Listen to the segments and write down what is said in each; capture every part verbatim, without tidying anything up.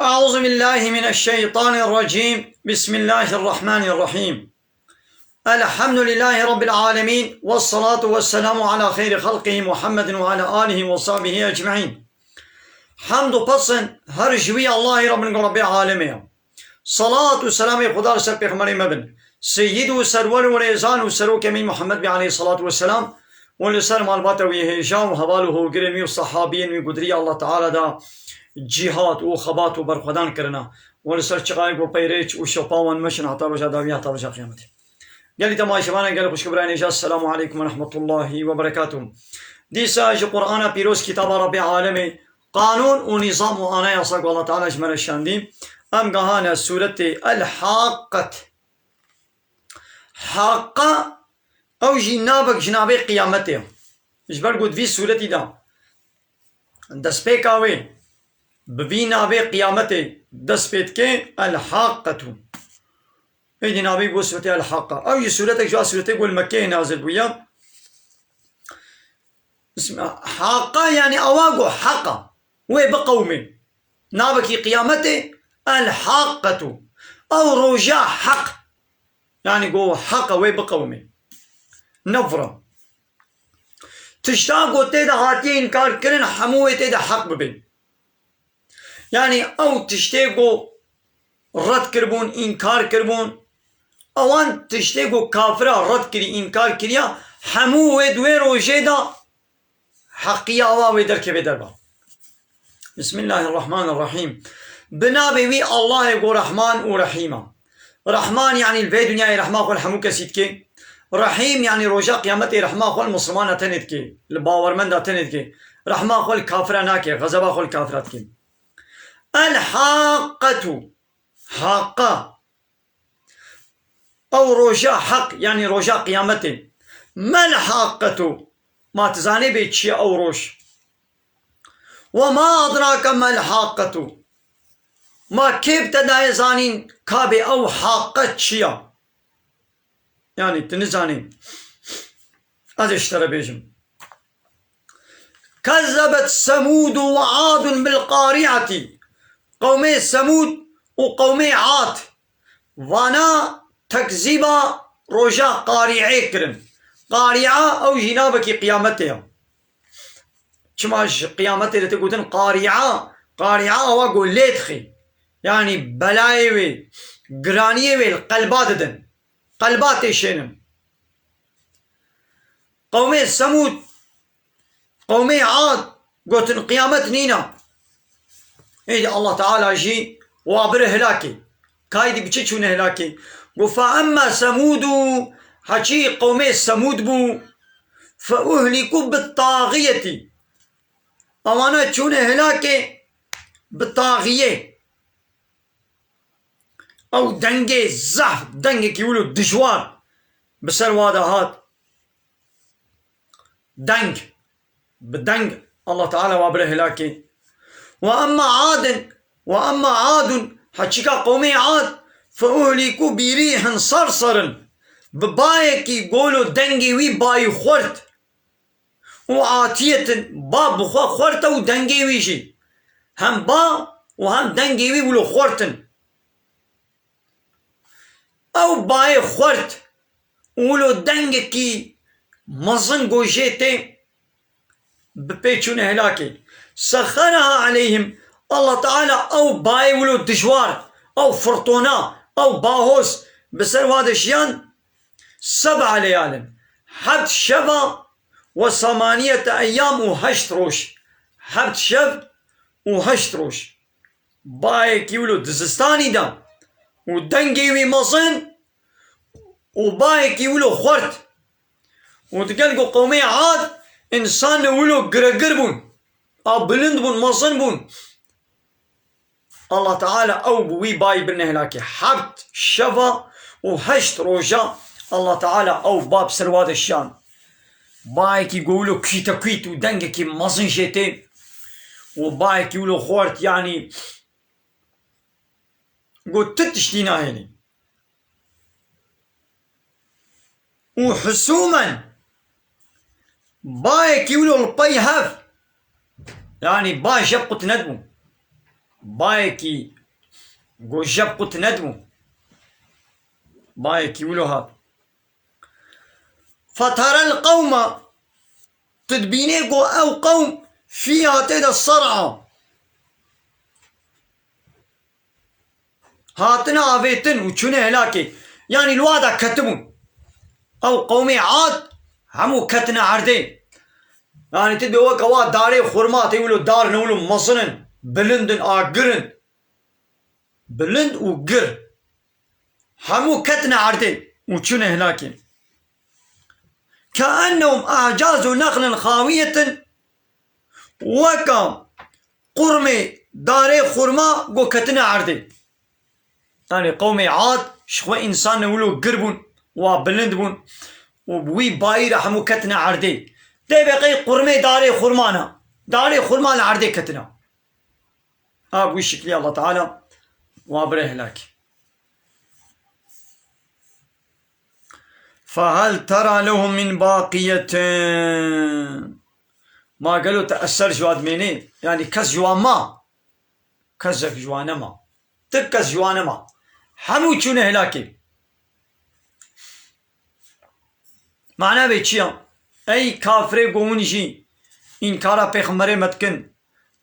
أعوذ بالله من الشيطان الرجيم. بسم الله الرحمن الرحيم. الحمد لله رب العالمين، والصلاة والسلام على خير خلقه محمد وعلى آله وصحبه أجمعين. Hemd û pesn her ji wî Allahê re bin ku Rebbê alemê ye. Salat û selamê Xuda li ser pêxemberê me bin. Seyyid û serwer û rêzan û serokê me Muhammed bî aleyhissalatu vesselam û li ser malbata wî hêja û heval û hogirên wî û sehabiyên wî ku di rêya Allah Teala de cîhat û xebat û berxwedan kirine û li ser çiqayê ku peyrêç û şopa wan meşin heta roja dawî heta roja qiyametê. Gelî temaşevanên gelê xwişk û birayên hêja, Selamu aleykum ve rahmetullahi ve berekatuh. Dîsa ji Qur'ana pîroz, kitaba Rebbê alemê, qanûn û nîzam û anayasa ku Allah Teala ji me re şandî, em gehane sûretê El-Haqqet. Haqqa, ew jî navek ji navê qiyametê ye. Ji ber ku di vî sûretî de destpêka wê bi vî navê qiyametê dest pê dike, El-Haqqetu. Êdî navê bû sûretê El-Haqqa. Ew jî sûretek ji sûretê ku li Mekkeyê nazil bûye. Bismillah. Haqqa, yanî awa ku heq e, wê biqewimê. Navekî qiyametê, El-Haqqetu. Ew roja heq. Yanî ku heq e, wê biqewimê. Nevra. Tişta ku tê de hatiye înkar kirin, hemû wê tê de heq bibe. Yanî ew tiştê ku red kiribûn, înkar kiribûn, ewan tiştê ku kafira red kirî, înkar kiriya, hemû wê di wê rojê de heqiya wa wê derkeve derva. Bismillahirrahmanirrahîm. Bi navê wî Allahê ku Rehman û Rehîm e. Rehman, yanî li vê dinyayê rehma xwe li hemû kesî dike. Rehîm, yanî roja qiyametê rehma xwe li Mislimana tenê dike, li bawermenda tenê dike. Rehma xwe li kafira nake, xezeba xwe li kafira dike. El-Haqqetu. Haqqa. Ew roja heq, yanî roja qiyametê. Mel-Haqqetu. Ma tu zanê bê çi ye ew roj? Ve ma adrake mel-Haqqetu. Ma kê bi te daye zanîn ka bê ew haqqa çi ye? Yanî tu nizanî. Ez ê ji te re bêjim. Kezzebet Semûdu ve Adun bil qari'ati. Qewmê Semûd û qewmê Ad, vana tekzîba roja qari'ê kirin. Qari'a ew jî navekî qiyametê ye. Çima ji qiyametê li te gotin qari'a? Qari'a awa ku lê dixê. Yanî belayê wê, giraniyê wê li qelba didin. Qelba têşênin. Qewmê Semûd, qewmê Ad gotin qiyamet nîne. Êdî Allah Teala jî wa bire hilakê. Kaydî bi çi çûne hilakê? Got, fe emme Semûdu, heçî qewmê Semûd bû, fe uhlîku bit taxiyetî. Ewana çûne hilakê bi taxiyê. Ew dengê zehf, dengekî wilo dijwar bi ser wa de hat. Deng, bi deng Allah Teala wa bire hilakê. Ve emma Adin, ve emma Adun, heçîka qewmê Ad, fe uhlîku bi rîhin sarsarin, bi bayekî golo dengê wî bayî xwert. Û atiyetin, ba bi xwe xwert e û dengê wî jî. Hem ba û hem dengê wî wilo xwert in. Ew bayê xwert û wilo dengekî mezin go jê tê, bi pê çûne hilakê. Sexeraha aleyhim, Allah Teala ew bayê wilo dijwar, ew firtona, ew bahoz bi ser wa de şiyan, seb'a leyalin, heft şeva, ve samaniyete eyyam û heşt roj. Heft şev û heşt roj. Bayekî wilo di zistanî de û dengê wî mezin û bayekî wilo xwert. Û digel ku qewmê Ad însan wilo giregir bûn, a bilind bûn, mezin bûn. Allah Teala ew bi wî bayî birine hilakê. Heft şeva û heşt roja Allah Teala ew ba bi ser wa de şiyan. Bayekî go wilo kûtekwît û dengekî mezin jê tê. Û bayekî wilo xort, yanî go tu tiştî nahêlî. Û husûmen, bayekî wilo li pey hev, yanî ba jeb qut nedibû. Bayekî Go jeb qut nedibû. Bayekî wilo hat. Feterel qewma, tu dibînê go ew qewm fîha tê de ser'a. Hatine avêtin û çûne helakê. Yanî li wa de ketibûn. Ew qewmê Ad hemû ketine erdê. Yanî tu dê weke wa darê xurma tê wilo dar ne wilo mezin in, bilind in, agir in. Bilind û gir. Hemû ketine erdê û çûne hilakê. Keennehum e'cazu nexlin xawiyetin, weka qurmê darê xurma go ketine erdê. Yanî qewmê Ad ji xwe însan ne wilo gir bûn, wa bilind bûn û bi wî bayî re hemû ketine erdê. Tê be qey qurmê darê xurma ne. Darê xurma li erdê ketine. A bi wî şiklî Allah Teala wa bire hilakî. Fehel tera lehum min baqiyetin. Ma gelo te eser ji wan dimênê? Yanî kes ji wan ma? Kesek ji wan nema. Ti kes ji wan nema. Hemû çûne hilakê. Mana vê çi ya? Ey kafirê go hûn jî înkara pêxemberê me dikin,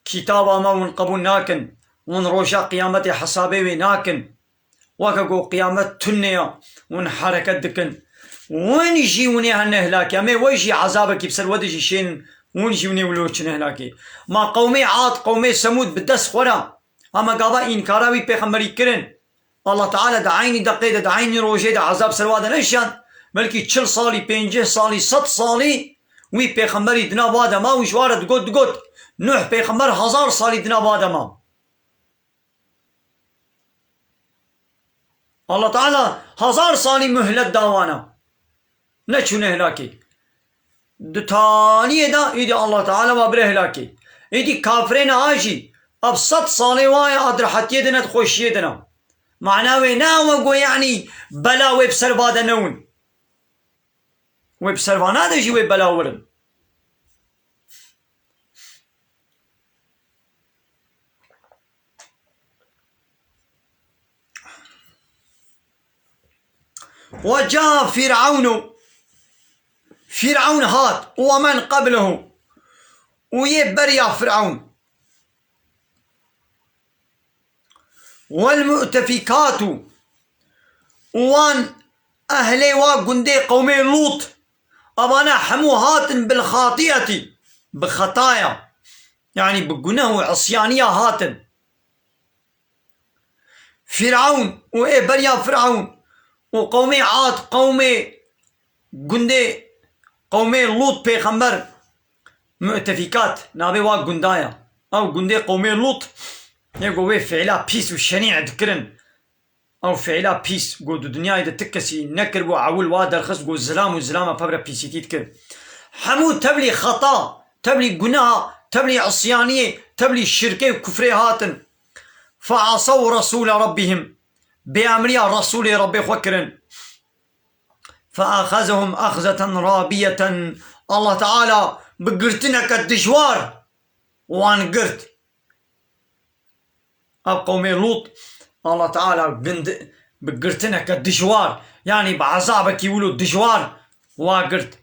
kitaba me hûn qebûl nakin, hûn roja qiyametê hesabê wê nakin. Weke ku qiyamet tune ya, hûn hereket dikin. Hûn jî hûnê hene hilakê. Em ê we jî ezabekî bi ser we de jî şênin, hûn jî hûnê wilo çine hilakê. Ma qewmê Ad, qewmê Semûd bi dest xwe re, hema gava înkara wî pêxemberî kirin. Allah Teala di eynî deqê de, di eynî rojê de ezab ser wa de neşiyand. Belkî çil salî, pêncî salî, sed salî wî pêxemberî di nav wa de ma û ji wa re digot, digot. Nuh pêxember hezar salî di nav wa de ma. Allah Teala hezar salî muhlet da wana. Neçûne hilakê. Di taniyê de îdî Allah Teala va bire hilakê. Îdî kafirên a jî ev sed salê wa ye a di rehetiyê de ne, di xweşiyê de ne. Mana wê ne ew e go, yanî bela wê bi ser va de newin. Wê bi ser va nade jî wê bela werin. وجاء فرعون، Fîrewn hat, ومن قبله، û yê beriya Fîrewn. والمؤتفكات، û wan ehlê wa gundê qewmê Lût, evana hemû hatin بالخطيئة، bi xetaya, yanî bi guneh û isyaniya hatin. Fîrewn û ê beriya Fîrewn û qewmê Ad, qewmê gundê, qewmê Lût pêxember, mu'tefîkat, navê wa gunda ya. Ew gundê qewmê Lût, yê ku wê fiîla pîs û şenî dikirin. Ew fiîla pîs, ku di dinyayê de ti kesî nekiribû, ewil wa derxist, ku zilam û zilama pevre pîsîtî dikir. Hemû tevlî xeta, tevlî gunaha, tevlî isyaniyê, tevlî şirkê û kufrê hatin. فعصوا رسول ربهم، bêemriya Resûlê Rebbê xwe kirin. فأخذهم أخذة رابية، Allah Teala bi girtineke dijwar wan girt. Ev qewmê Lût, Allah Teala gind-, bi girtineke dijwar, yanî bi ezabekî wilo dijwar wa girt.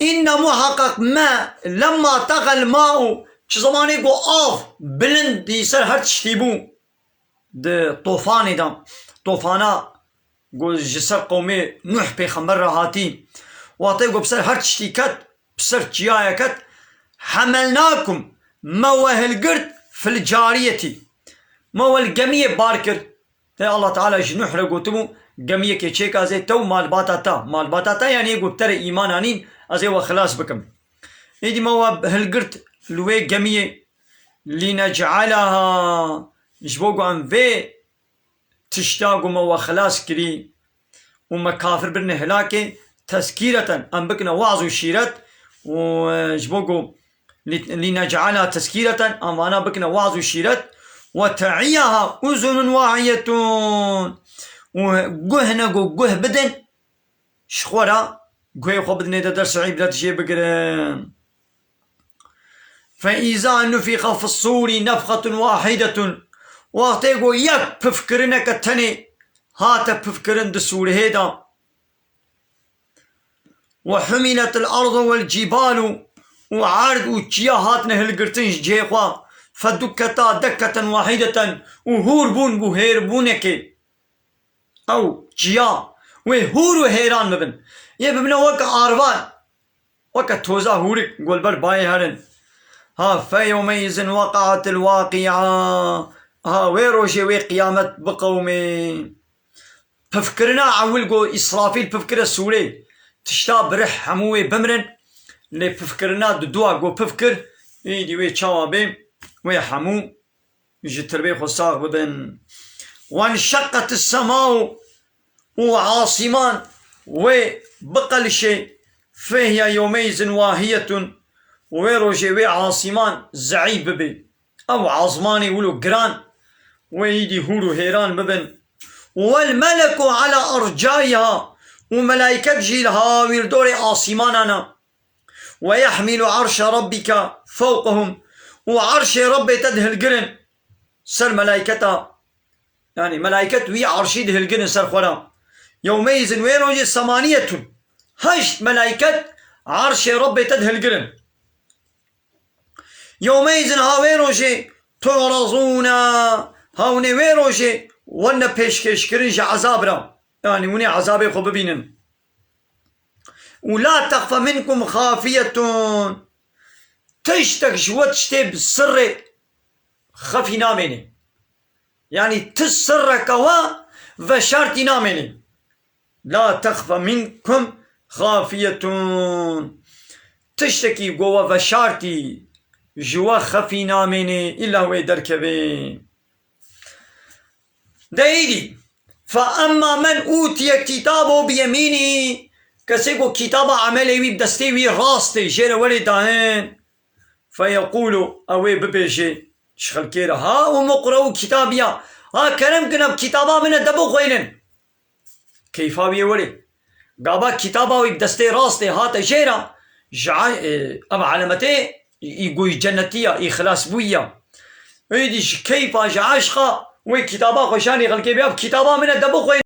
Înne muheqeq me, lemma tegal ma'u, çi zemanê ku av bilind li ser her tiştî bû, di tofanê de, tofana ku ji ser qewmê Nuh pêxember re hatî, watê ku bi ser her tiştî ket, bi ser çiyayê ket, hemelnakum, me we hilgirt fil cariyetî, me we li gemiyê bar kir. Te Allah Teala ji Nuh re gotibû, gemiyekê çêka ez ê te û malbata te. Malbata te yanî yê ku bi te re îman anîn, ez ê we xilas bikim. Êdî me we hilgirt li wê gemiyê, lînec'elaha, ji bo ku em vê tişta ku me we xilas kirî û me kafir birine hilakê, tezkîreten, em bikine waz û şîret û, e, ji bo ku lî-, lînec'ela tezkîreten, em vana bikine waz û şîret, we te'iyaha uzunun wa'iyetun, û guh ne ku guh bidin, ji xwe re guhê xwe bidinê de dersa îbret jê bigirin. فإذا نفخ في الصور نفخة واحدة. Wextê ku yek pifkirineke tenê hate pifkirin di sûrihê de, "Ve humiletil ardu vel cibalu", û erd û çiya hatine hilgirtin ji cihê xwe, "fedukketa dekketen wahideten", û hûr bûn bû hêrbûnekê. Ew çiya wê hûr û hêran bibin. Yê bibine weke arvan, weke toza hûrik ku li ber bayê herin. Ha, "feyewmeyizin weqatil waqi'a". Ha, wê rojê wê qiyamet biqewimê. Pifkirina ewil ku Îsrafîl pifkire sûrê, tişta birih hemû wê bimrin, lê pifkirina didua ku pifkir, îdî wê çawa bê, wê hemû ji tirbê xwe sax bibin. "Wenşeqqetis semau", û asîman wê biqelişê, "fehiye yewmeyizin wahiyetun", û wê rojê wê asîman zeîf bibe. Ew azmanê wilo giran, wê îdî hûr û hêran bibin. "Wel meleku ala ercaiha", û melayket jî li hawîrdorê asîmanan e. "Ve yahmilu arşe rabbike fewqehum", û arşê Rebbê te dihilgirin ser melayketa, yani melayket wî arşî dihilgirin ser xwe re. "Yewmeyizin", wê rojê, "semaniyetun", heşt melayket arşê Rebbê te dihilgirin. "Yewmeyizin", ha wê rojê, "tu'razûne", ha hûn ê wê rojê wene pêşkêşkirin ji ezab re, yani hûn ê ezabê xwe bibînin. "Û la texfe minkum xafiyetun", tiştek ji we tiştê bi sirrê xefî namênê. Yani ti sirreke we veşartî namênê. "La texfe minkum xafiyetun", tiştekî ku we veşartî ji we xefî namênê, îlla wê derkevê. De îdî, "fe emma men utiye kitabehu bi yemînî", kesê ku kitaba emelê wî bi destê wî rastê jê re werê dayên, "feyeqûlu", ew ê bibêje ji xelkê re, "ha umqre'u kitabiya", ha kerem kin ev kitaba min e de bixwînin. Keyfa wî yê werê. Gava kitaba wî bi destê rastê hate jê re, ji a-, e, ev elemetê î goyî cennetî ya, î xilasbûyî ya. Êdî ji keyfa, ji eşqa wê kitaba xwe şanî xelkê bê, ev kitaba min e de bixwînin.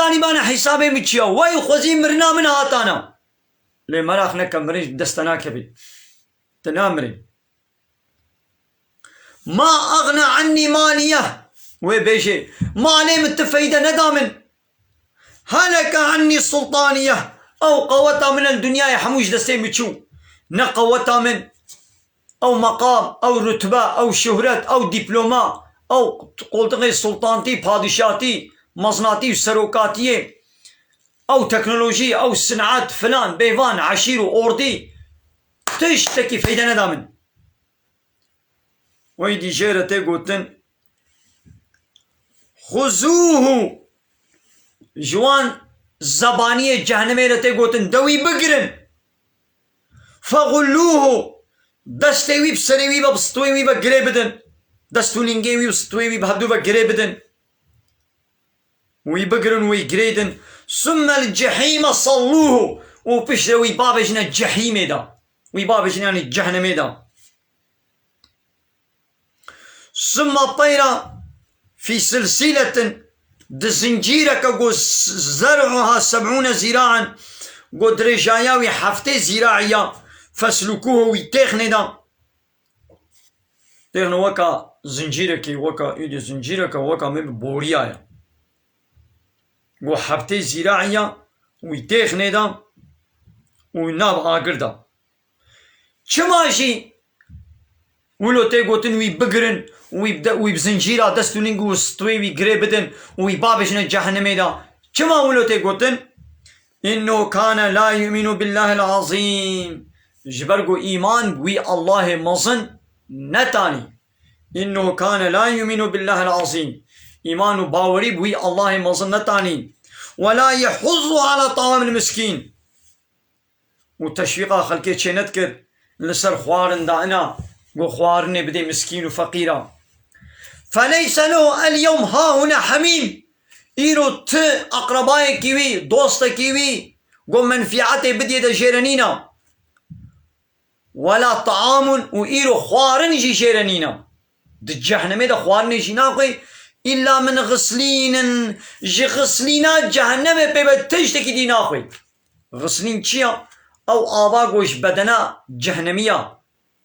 Anî bana hesabê min çiya? Wey xwezî mirina min hatana. Lê meraq neke, mirin ji dest te nakevî. Tu namirî. Ma aghna anni maliye. Wê bêjê, malê min ti feyde neda min. Heleke anni sultaniye. Ew qeweta min el dinyayê hemû ji destê min çû. Ne qeweta min, ew meqam, ew rutbe, ew şuhret, ew dîploma, ew qoltixê sultantî, padişatî, meznatî û serokatiyê, ew teknolojî, ew sinet, filan, bêvan, eşîr û ordî, tiştekî feyde neda min. Wey dî jê re tê gotin, "Xuzûhu", ji wan zebaniyê cehennemê re tê gotin, "De wî bigirin." "Fexullûhu", destê wî bi serê wî ve, bi stûyê wî ve girê bidin. Dest û lingê wî û stûyê wî bi hevdû ve girê bidin. Wî bigirin, wî girêdin. "Summel cehîme sallûhu", û piştre wî bavêjine cehîmê de. Wî bavêjine, yanî cehennemê de. "Summa teyra fî silsîletin", di zincîreke ku s-, "zer'uha seb'ûne zîra'en", ku dirêjaya wî heftê zîra'iya, "feslukûhu", wî têxnê de. Têxne weka zincîrekî, weka îdî zincîreke, weka me bi boriya ye. Go heftê zîra'iya wî têxnê de û nav agir de. Çima jî wilo tê gotin wî bigirin, wî bi de-, wî bi zincîra dest û ling û stûyê wî girê bidin û wî babêjine cehennemê de? Çima wilo tê gotin? "Innehu kane la yu'minu billahil azîm." Ji ber ku îman bi wî Allahê mezin netanî. "Innehu kane la yu'minu billahil azîm." Îman û bawerî bi wî Allahê mezin netanî. "Ve la yehuzzu ala ta'amil miskîn." Û teşwîqa xelkê çê nedikir li ser xwarin daina, ku xwarinê bidê miskîn û feqîra. "Feleyse lehu el yewm hahuna hemîm." Îro ti aqrebayekî wî, dostekî wî, ku menfîetê bidiyê de jê re nîna. "Wela ta'amun", û îro xwarin jî jê re nîna. Di cehnemê de xwarinê jî naxwê. "Îlla min xislînin", ji xislîna cehennemê pê ve tiştekî dî naxwê. Xislîn çi ya? Ew ava ku ji bedena cehnemiya.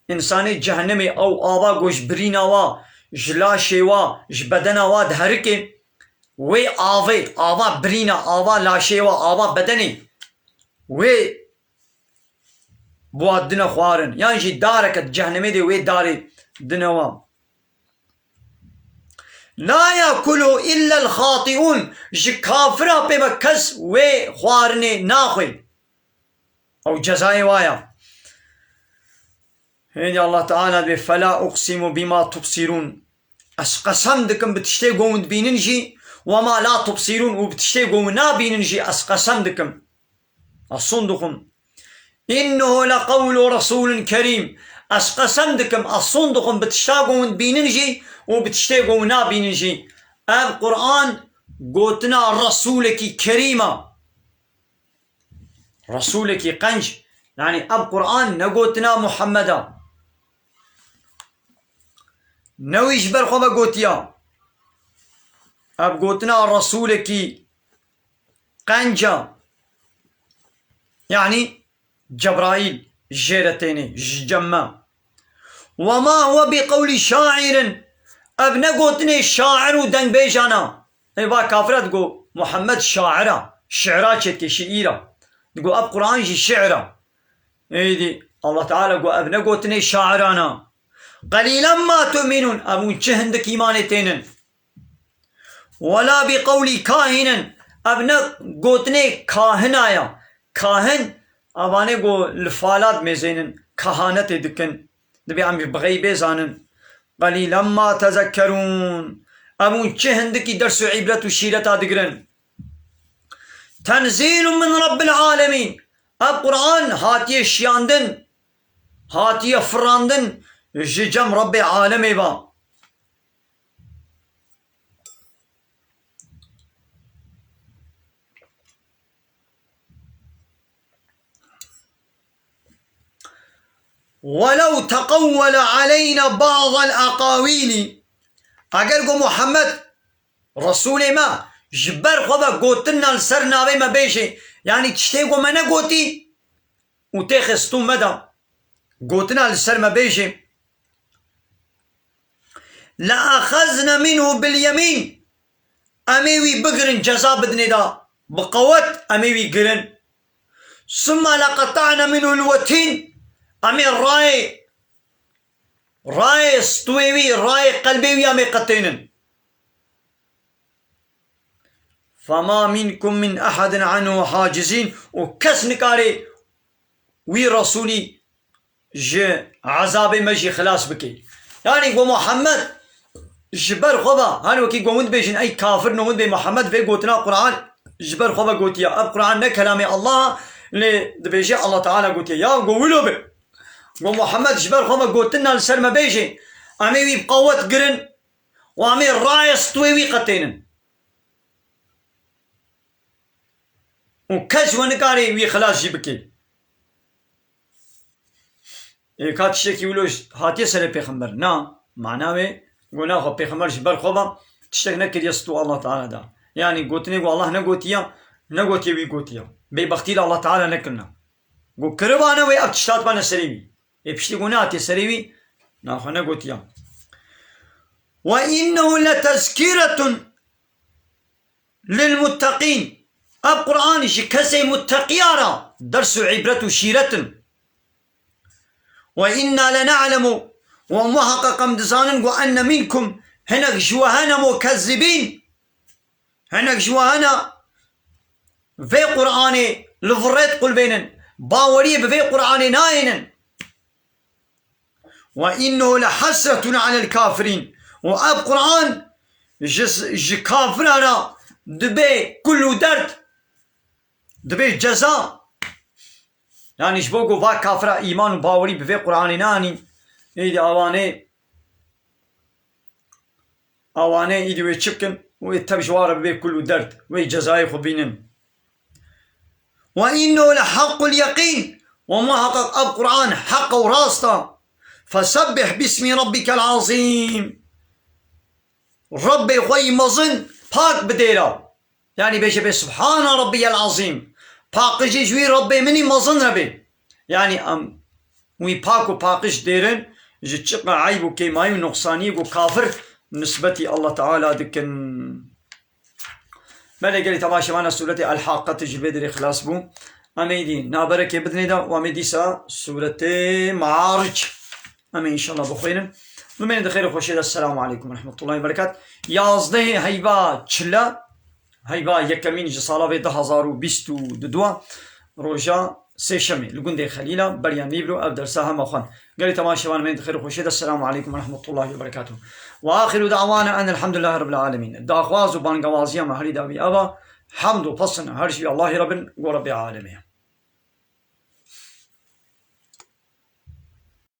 Însanê cehennemê ew ava ku ji birîna wa, ji laşê wa, ji bedena wa diherike. Wê avê, ava birîna, ava laşê wa, ava bedenê. Wê bi wa dine xwarin. Yan jî dareke di cehnemê de wê darê dine wa. "La yakulu illa el-xati'un." Ji kafira pê ve kes wê xwarinê naxwê. Ew cezayê wa ya. Hêdî Allah Teala dibê, "Fela uqsimu bima tubsirun." Ez qesem dikim bi tiştê ku hûn dibînin jî, "we ma la tubsirun", û bi tiştê ku hûn nabînin jî ez qesem dikim. Asunduxum. "Innehu leqewlu resulin kerîm." Ez qesem dikim, asunduxum, bi tişta ku hûn dibînin jî û bi tiştê ku hûn nabînin jî. Ev Quran gotina Resulekî Kerîm a. Resulekî qenc. Yanî ev Quran ne gotina Muhammed a. Ne wî ji ber xwe ve gotiya. Ev gotina Resulekî qenc a. Yanî Cebraîl jê re têne, ji cem me. "Ve ma huwe bi qewlî şairin." Ev ne gotinê şair û dengbêjan a. Ê va kafir e digo Muhammed şair a. Şi'ra çêdike, şiîr a. Digo ev Quran jî şi'ir a. Êdî Allah Teala go ev ne gotinê şairan a. "Qelîlen ma tu'minûn." Ev hûn çi hindik îmanê tênin. "Wela bi qewlî kahînin." Ev ne gotinê kahina ya. Kahin, evanê ku li fala dimêzênin, kehanetê dikin. Dibê em bi xeybê zanin. "Qelîlen ma tezekkerûn." Ev hûn çi hindikî ders û îbret û şîreta digirin. "Tenzîlun min Rabbil alemîn." Ev Quran hatiye şiyandin, hatiye firandin ji cem Rabbê alemê ve. "Welew teqewwele aleyna ba'del eqawîlî." Eger ku Muhammed, Resulê me, Ji ber xwe ve gotina li ser navê me bêjê. Yanî tiştê ku me negotî û tê xistû me de. Gotina li ser me bêjê. لأخذن منه باليمين. Em ê wî bigirin, ceza bidinê de. Bi qewet em ê wî girin. ثم لقطعن منه الوتين. Em ê rayê, rayê stûyê wî, rayê qelbê wî em ê qetênin. فما منكم من أحد عنه حاجزين. Û kes nikare wî Resûlî ji ezabê me jî xilas bike. Yanî go Muhammed ji ber xwe ve, hani wekî go hûn dibêjin, ey kafir, no hûn dibê Muhammed vê gotina Quran ji ber xwe ve gotiye. Ev Quran ne kelamê Allah, lê dibêje Allah Teala gotiye. Ya go wilo be. Go Muhammed ji ber xwe ve gotina li ser me bêjê. Em ê wî bi qewet girin û em ê rayê stûyê wî qetênin. Û kes we nikare wî xilas jî bike. Ê, ka tiştekî wilo hatiye serê pêxember? Na, mana wê, go naxwe pêxember ji ber xwe ve tiştek nekiriye stû Allah Teala da. Yanî gotinê ku Allah negotiya, negotiye wî gotiya. Bêbextî li Allah Teala nekirina. Go kiribane wê ev tişt hatibane serê wî. Ê piştî go nehatiye serê wî, naxwe negotiya. وإنه لتذكرة للمتقين. Ev Quran ji kesê mutteqiya re ders û îbret û şîret in. وإنا لنعلم, û muheqeq em dizanin, ku enne minkum, hinek ji we hene mukezzibîn, hinek ji we hene vê Quranê li virê diqulbênin, baweriyê bi vê Quranê nayênin. وإنه لحسرة على الكافرين. Û ev Quran ji, ji kafiran re dibe kul û derd, dibe ceza. Yanî ji bo ku va kafira îman û bawerî bi vê Quranê nanî, êdî awanê, awanê êdî wê çi bikin? Wê tev ji wan re bibe kul û derd, wê cezayê xwe bînin. وإنه لحق اليقين. Û muheqeq ev Quran heq e û rast e. فسبح باسم ربك العظيم. Rebbê xwe yî mezin pak bidêra. Yanî bêje bê Subhana Rabbiyel Azîm. Paqijî ji wî Rebbê min î mezin re bê. Yanî em wî pak û paqij dêrin, ji çiqa eyb û kêmayî û nuqsaniyê ku kafir nisbetî Allah Teala dikin. Belê gelî temaşevana sûretê El-Haqqetê ji vê derê xilas bû. Em êdî naberekê bidinê de û em ê dîsa sûretê Maaric. Em ê înşallah bixwînin. Bimêne di xêr û xweşiyê de. Selamu aleykum ve rahmetullahi ve berekat. Yazdehê heyva çile, heyva yekemîn ji sala vê du hazar û bîst û du, roja sêşemê li gundê Xelîla beriya Nîvro ev dersa hema xwend. Gelî temaşevan me di xêr û xweşiyê de. Selamu aleykum ve rahmetullahi ve berekatuh. Ve axiru da'wana en elhamdülillahi rabbil alemin. Daxwaz û bangewaziya me herî dawî eva, hemd û pesn her ji Allahî re bin, go Rebbê alemê.